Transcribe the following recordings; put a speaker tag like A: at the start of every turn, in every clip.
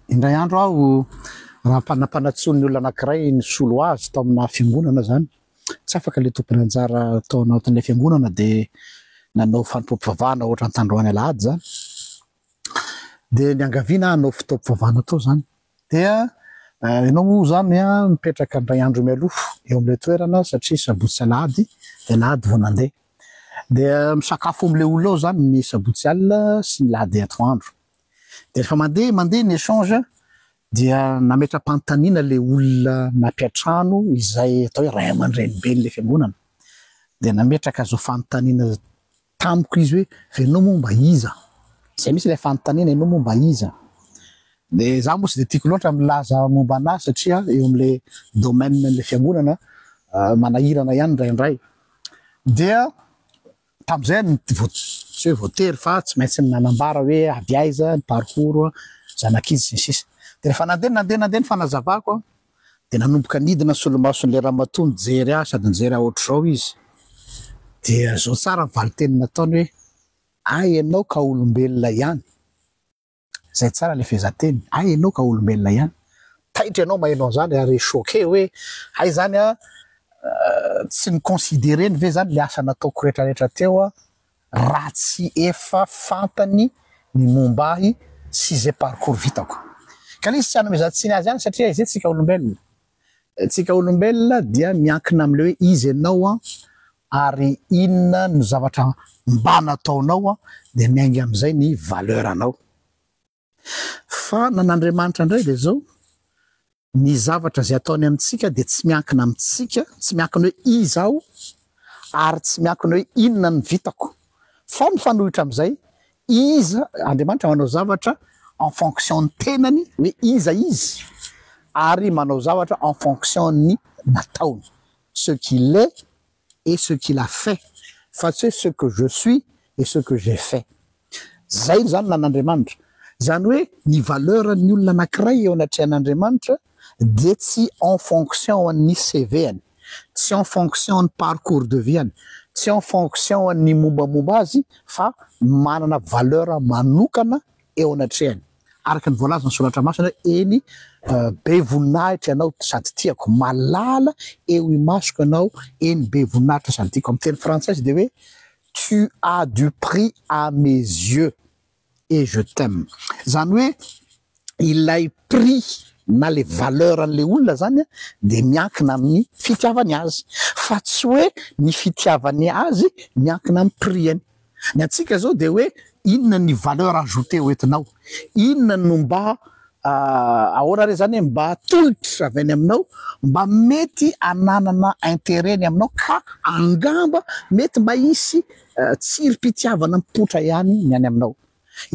A: Indray andro aho raha mpanampanantsoin'ny olona anankiray nisolo azy tao amina fiangonana izany, tsy afaka ilay tompon'anjara tao anatin'ilay fiangonana dia nanao fanompoam-pivavahana ohatran'ny tandroany alahady izany. Dia niangaviana aho hanao fotoam-pivavahana tao izany. Dia ianao moa izany mipetraka indray andro mialoha eo amin'ilay toerana satria sabotsy alahady dia alahady vao nandeha. Dia misakafo amin'ilay olona ao izany ny sabotsy alina sy ny alahady atoandro. Dia rehefa mandeha mandeha ny échange dia nametra-panontaniana ilay olona nampiantrano izay atao hoe ray aman-dreniben'ilay fiangonana. Dia nametraka izao fanontaniana tamiko izy hoe fa ianao moa mba iza? Izay mihitsy ilay fanontaniana, ianao moa mba iza? Dia izaho moa tsy dia tiako loatra milaza momba an'ahy satria eo amin'ilay domaine-n'ilay fiangonana manahirana ihany indraindray. Dia Tamin'izay aho no tsy hoe voatery fa tsy maintsy nanambara hoe avy aiza, ny parcours, zanak'iza sy ny sisa. Dia rehefa nandeha nandeha nandeha ny fanazavako an, dia nanomboka nidina ny solomason'ilay ramatoa nijery ahy sady nijery ahy ohatr'izao izy. Dia izao tsara ny valinteny nataony hoe, hay ianao ka olombelona ihany. Zay tsara le fehezanteny, hay enao ka olombelona ihany. Taitra ianao maheno an'izany ary choqué hoe hay zany an tsy ni-considerer-ny ve zany le asa nataoko retraretra teo an raha tsy efa fantany ny momba ahy sy ze parcours vitako. Ka le izy tsy hanomezan-tsiny azy ihany satria izay tsika olombelona. Tsika olombelona dia miankina amle hoe iza ianao an ary inona no zavatra mba nataonao an dia miainga amizay ny valeur anao. Fa nan'Andriamanitra indray dia zao, ny zavatra izay ataony amintsika dia tsy miankina amintsika, tsy miankina hoe iza aho ary tsy miankina hoe inona no vitako fa mifanohitra amin'izay Iza, Andriamanitra manao zavatra en fonction ny tenany hoe iza izy ary manao zavatra en fonction ny nataony, ce qu'il est et ce qu'il a fait fa tsy hoe ce que je suis et ce que j'ai fait. Zay zany nan'Andriamanitra. Zany hoe ny valeur ny olona anakiray eo anatrehan'Andriamanitra dia tsy en fonction ny CV-any, tsy en fonction ny parcours de vie-any, tsy en fonction ny mombamomba azy fa manana valeur manokana eo anatrehany. Araka ny voalazan'ny soratra masina hoe eny be voninahitra ianao sady tiako, malala eo imasoko ianao, eny be voninahitra sady tiako. Amin'ny teny frantsay izy dia hoe tu as du prix à mes yeux. et je t'aime. Zany hoe ilay prix na le valeur an'le olona zany dia miankina amin'ny fitiavany azy fa tsy hoe ny fitiavany azy miankina amin'ny prix-ny. Ny antsika zao dia hoe inona ny valeur ajoutée hoentinao, inona no mba ahoana re zany hoe mba tolotra avy any aminao mba mety hananana intérêt ny aminao ka angamba mety mba hisy tsirim-pitiavana mipoitra ihany ny any aminao.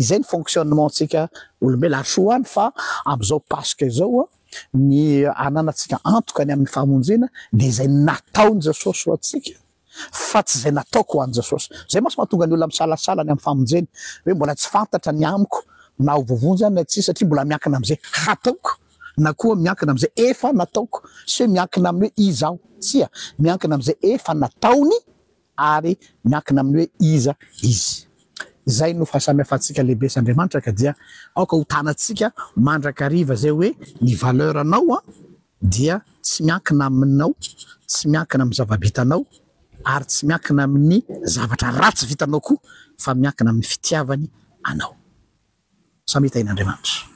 A: Izay ny fonctionnement ntsika olombelona ary soa ihany fa amin'izao Paska izao ny ananantsika antoka ny amin'ny famonjena dia izay nataon'i Jesosy ho antsika fa tsy izay nataoko ho an'i Jesosy. Izay mantsy mahatonga ny olona misalasala ny amin'ny famonjena hoe mbola tsy fantatra ny amiko na ho voavonjy aho na tsia satria mbola miankina amin'izay hataoko na koa miankina amin'izay efa nataoko sy hoe miankina amin'ny hoe iza aho. Tsia, miankina amin'izay efa nataony ary miankina amin'ny hoe iza izy. Izay no fahasamihafantsika lehibe sy Andriamanitra ka dia aoka ho tanantsika mandrakariva izay hoe ny valeur anao dia tsy miankina aminao, tsy miankina amin'ny zava-bitanao ary tsy miankina amin'ny zavatra ratsy vitanao koa fa miankina amin'ny fitiavany anao. Samia tahin'Andriamanitra.